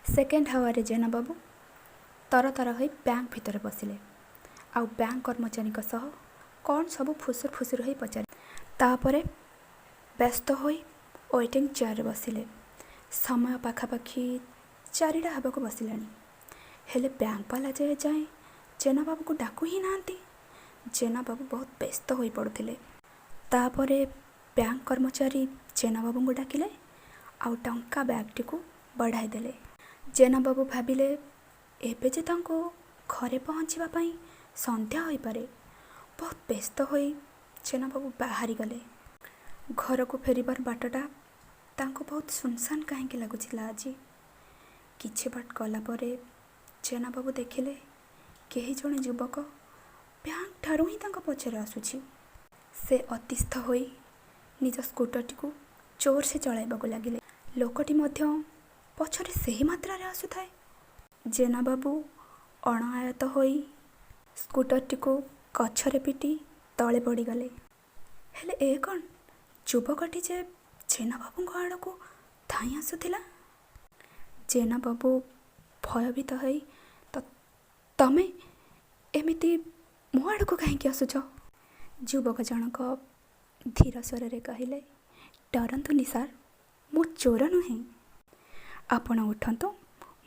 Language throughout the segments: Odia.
ସେକେଣ୍ଡ ହାୱାରରେ ଜେନାବାବୁ ତରତର ହୋଇ ବ୍ୟାଙ୍କ ଭିତରେ ପଶିଲେ, ଆଉ ବ୍ୟାଙ୍କ କର୍ମଚାରୀଙ୍କ ସହ କ'ଣ ସବୁ ଫୁସୁର ଫୁସୁର ହୋଇ ପଚାରିଲେ। ତା'ପରେ ବ୍ୟସ୍ତ ହୋଇ ୱେଟିଂ ଚେୟାରରେ ବସିଲେ। ସମୟ ପାଖାପାଖି 4ଟା ହେବାକୁ ବସିଲାଣି। ହେଲେ ବ୍ୟାଙ୍କବାଲା ଯେ ଏଯାଏଁ ଜେନାବାବୁଙ୍କୁ ଡାକୁ ହିଁ ନାହାନ୍ତି। ଜେନାବାବୁ ବହୁତ ବ୍ୟସ୍ତ ହୋଇ ପଡ଼ୁଥିଲେ। ତା'ପରେ ବ୍ୟାଙ୍କ କର୍ମଚାରୀ ଜେନାବାବୁଙ୍କୁ ଡାକିଲେ ଆଉ ଟଙ୍କା ବ୍ୟାଗଟିକୁ ବଢ଼ାଇ ଦେଲେ। ଜେନାବାବୁ ଭାବିଲେ, ଏବେ ଯେ ତାଙ୍କୁ ଘରେ ପହଞ୍ଚିବା ପାଇଁ ସନ୍ଧ୍ୟା ହୋଇପାରେ। ବହୁତ ବ୍ୟସ୍ତ ହୋଇ ଜେନାବାବୁ ବାହାରିଗଲେ। ଘରକୁ ଫେରିବାର ବାଟଟା ତାଙ୍କୁ ବହୁତ ଶୂନଶାନ କାହିଁକି ଲାଗୁଥିଲା ଆଜି। କିଛି ବାଟ ଗଲା ପରେ ଜେନାବାବୁ ଦେଖିଲେ, କେହି ଜଣେ ଯୁବକ ବ୍ୟାଙ୍କଠାରୁ ହିଁ ତାଙ୍କ ପଛରେ ଆସୁଛି। ସେ ଅତିଷ୍ଠ ହୋଇ ନିଜ ସ୍କୁଟରଟିକୁ ଜୋରସେ ଚଳାଇବାକୁ ଲାଗିଲେ। ଲୋକଟି ମଧ୍ୟ ପଛରେ ସେହି ମାତ୍ରାରେ ଆସୁଥାଏ। ଜେନାବାବୁ ଅଣଆୟତ୍ତ ହୋଇ ସ୍କୁଟରଟିକୁ ଗଛରେ ପିଟି ତଳେ ପଡ଼ିଗଲେ। ହେଲେ ଏ କ'ଣ? ଯୁବକଟି ଯେ ଜେନାବାବୁଙ୍କ ଆଡ଼କୁ ଧାଇଁ ଆସୁଥିଲା! ଜେନାବାବୁ ଭୟଭୀତ ହୋଇ, "ତମେ ଏମିତି ମୋ ଆଡ଼କୁ କାହିଁକି ଆସୁଛ?" ଯୁବକ ଜଣକ ଧୀର ସ୍ୱରରେ କହିଲେ, "ଡରନ୍ତୁନି ସାର୍, ମୁଁ ଚୋର ନୁହେଁ। ଆପଣ ଉଠନ୍ତୁ,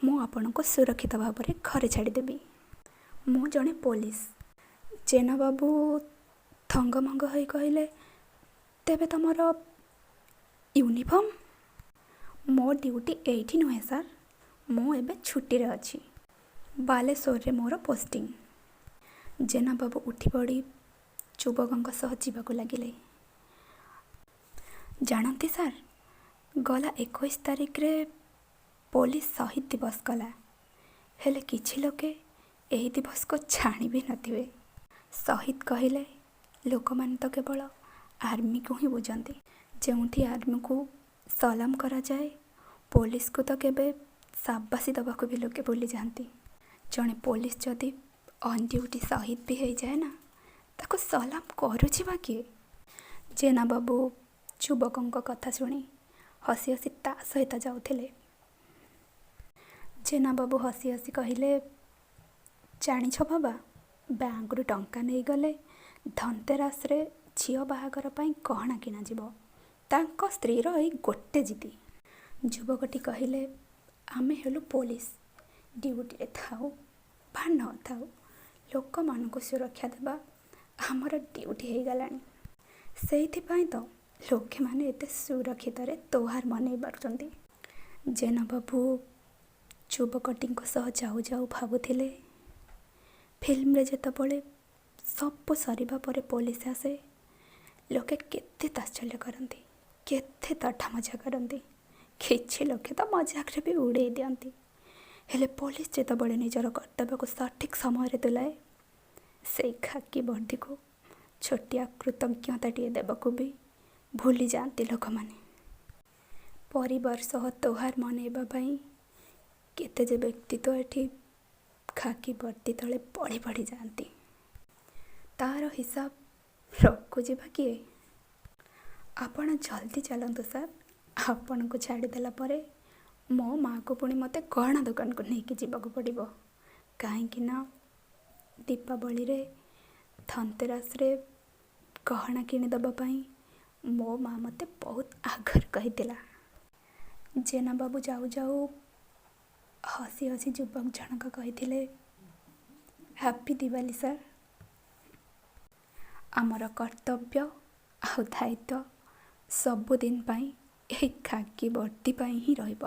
ମୁଁ ଆପଣଙ୍କୁ ସୁରକ୍ଷିତ ଭାବରେ ଘରେ ଛାଡ଼ିଦେବି। ମୁଁ ଜଣେ ପୋଲିସ।" ଜେନାବାବୁ ଥଙ୍ଗମଙ୍ଗ ହୋଇ କହିଲେ, "ତେବେ ତମର ୟୁନିଫର୍ମ?" "ମୋ ଡ୍ୟୁଟି ଏଇଠି ନୁହେଁ ସାର୍। ମୁଁ ଏବେ ଛୁଟିରେ ଅଛି। ବାଲେଶ୍ୱରରେ ମୋର ପୋଷ୍ଟିଂ।" ଜେନାବାବୁ ଉଠିପଡ଼ି ଯୁବକଙ୍କ ସହ ଯିବାକୁ ଲାଗିଲେ। "ଜାଣନ୍ତି ସାର୍, ଗଲା 21 ତାରିଖରେ ପୋଲିସ ଶହୀଦ ଦିବସ ଗଲା। ହେଲେ କିଛି ଲୋକେ ଏହି ଦିବସକୁ ଜାଣି ବି ନଥିବେ। ଶହୀଦ କହିଲେ ଲୋକମାନେ ତ କେବଳ ଆର୍ମିକୁ ହିଁ ବୁଝନ୍ତି। ଯେଉଁଠି ଆର୍ମିକୁ ସଲାମ କରାଯାଏ, ପୋଲିସକୁ ତ କେବେ ସାବାସୀ ଦେବାକୁ ବି ଲୋକେ ଭୁଲିଯାଆନ୍ତି। ଜଣେ ପୋଲିସ ଯଦି ଅନ୍ ଡ୍ୟୁଟି ଶହୀଦ ବି ହେଇଯାଏ ନା, ତାକୁ ସଲାମ କରୁଛି ବା କିଏ?" ଜେନାବାବୁ ଯୁବକଙ୍କ କଥା ଶୁଣି ହସି ହସି ତା' ସହିତ ଯାଉଥିଲେ। ଜେନାବାବୁ ହସି ହସି କହିଲେ, "ଜାଣିଛ ବାବା, ବ୍ୟାଙ୍କରୁ ଟଙ୍କା ନେଇଗଲେ ଧନତେରାସରେ ଝିଅ ବାହାଘର ପାଇଁ ଗହଣା କିଣାଯିବ। ତାଙ୍କ ସ୍ତ୍ରୀର ଏଇ ଗୋଟେ ଜିଦି।" ଯୁବକଟି କହିଲେ, "ଆମେ ହେଲୁ ପୋଲିସ। ଡ୍ୟୁଟିରେ ଥାଉ ବା ନ ଥାଉ, ଲୋକମାନଙ୍କୁ ସୁରକ୍ଷା ଦେବା ଆମର ଡ୍ୟୁଟି ହେଇଗଲାଣି। ସେଇଥିପାଇଁ ତ ଲୋକମାନେ ଏତେ ସୁରକ୍ଷିତରେ ତିଓହାର ମନେଇ ପାରୁଛନ୍ତି।" ଜେନାବାବୁ ଯୁବକଟିଙ୍କ ସହ ଯାଉ ଯାଉ ଭାବୁଥିଲେ, ଫିଲ୍ମରେ ଯେତେବେଳେ ସବୁ ସରିବା ପରେ ପୋଲିସ ଆସେ, ଲୋକେ କେତେ ତାତ୍ସଲ୍ୟ କରନ୍ତି, କେତେ ଥଟ୍ଟା ମଜା କରନ୍ତି। କିଛି ଲୋକେ ତ ମଜାକରେ ବି ଉଡ଼େଇ ଦିଅନ୍ତି। ହେଲେ ପୋଲିସ ଯେତେବେଳେ ନିଜର କର୍ତ୍ତବ୍ୟକୁ ସଠିକ୍ ସମୟରେ ତୁଲାଏ, ସେଇ ଖାକି ବର୍ଦ୍ଦିକୁ ଛୋଟିଆ କୃତଜ୍ଞତାଟିଏ ଦେବାକୁ ବି ଭୁଲିଯାଆନ୍ତି ଲୋକମାନେ। ପରିବାର ସହ ତିଓହାର ମନେଇବା ପାଇଁ କେତେ ଯେ ବ୍ୟକ୍ତିତ୍ୱ ଏଠି ଖାକି ବର୍ଦ୍ଦି ତଳେ ବଳି ପଡ଼ିଯାଆନ୍ତି, ତା'ର ହିସାବ ରଖୁଛି ବା କିଏ? "ଆପଣ ଜଲ୍ଦି ଚାଲନ୍ତୁ ସାର୍। ଆପଣଙ୍କୁ ଛାଡ଼ିଦେଲା ପରେ ମୋ ମାଆକୁ ପୁଣି ମୋତେ ଗହଣା ଦୋକାନକୁ ନେଇକି ଯିବାକୁ ପଡ଼ିବ। କାହିଁକି ନା ଦୀପାବଳିରେ ଧନତେରାସରେ ଗହଣା କିଣିଦେବା ପାଇଁ ମୋ ମାଆ ମୋତେ ବହୁତ ଆଗରୁ କହିଥିଲା।" ଜେନାବାବୁ ଯାଉ ଯାଉ ହସି ହସି ଯୁବକ ଜଣକ କହିଥିଲେ, "ହାପି ଦିୱାଲି ସାର୍। ଆମର କର୍ତ୍ତବ୍ୟ ଆଉ ଦାୟିତ୍ୱ ସବୁଦିନ ପାଇଁ ଏହି ଖାକି ବର୍ଦ୍ଦି ପାଇଁ ହିଁ ରହିବ।"